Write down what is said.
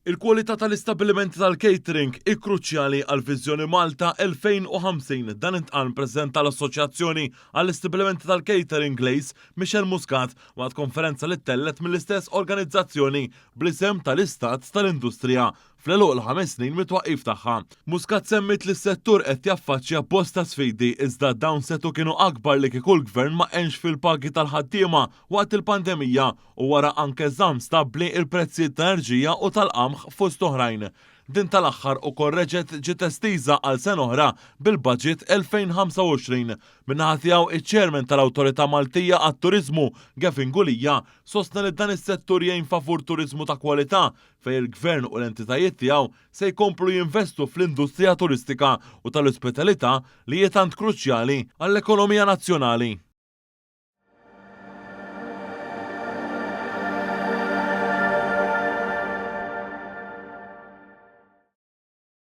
Il-kwalità tal-istabbilimenti tal-catering hi kruċjali għall-Viżjoni Malta 2050. Dan intqal mill-President tal-Assoċjazzjoni għall-Istabbilimenti tal-Catering Glaze, Michel Muscat, waqt konferenza li ttellgħet mill-istess organizzazzjoni bl-isem tal-Istat tal-Industrija fl-għeluq l-ħames snin mit-twaqqif tagħha. Muscat semmiet li s-settur qed jaffaċċja bosta sfidi iżda dawn setgħu kienu akbar li kieku l-Gvern ma għenx fil-pagi tal-ħaddiema waqt il-pandemija u wara anke żamm stabbli l-prezzijiet ta' enerġija u tal-qamħ fost oħrajn. Din tal-aħħar ukoll reġgħet ġiet estiża għal sena oħra bil-Budget 2025. Min-naħa tiegħu iċ-Chairman tal-Awtorità Maltija għat-Turiżmu, Gavin Gulia, sostna li dan is-settur jgħin favur turiżmu ta' kwalità fejn il-Gvern u l-entitajiet tiegħu se jkomplu jinvestu fl-industrija turistika u tal-ospitalità li hi tant kruċjali għall-ekonomija nazzjonali.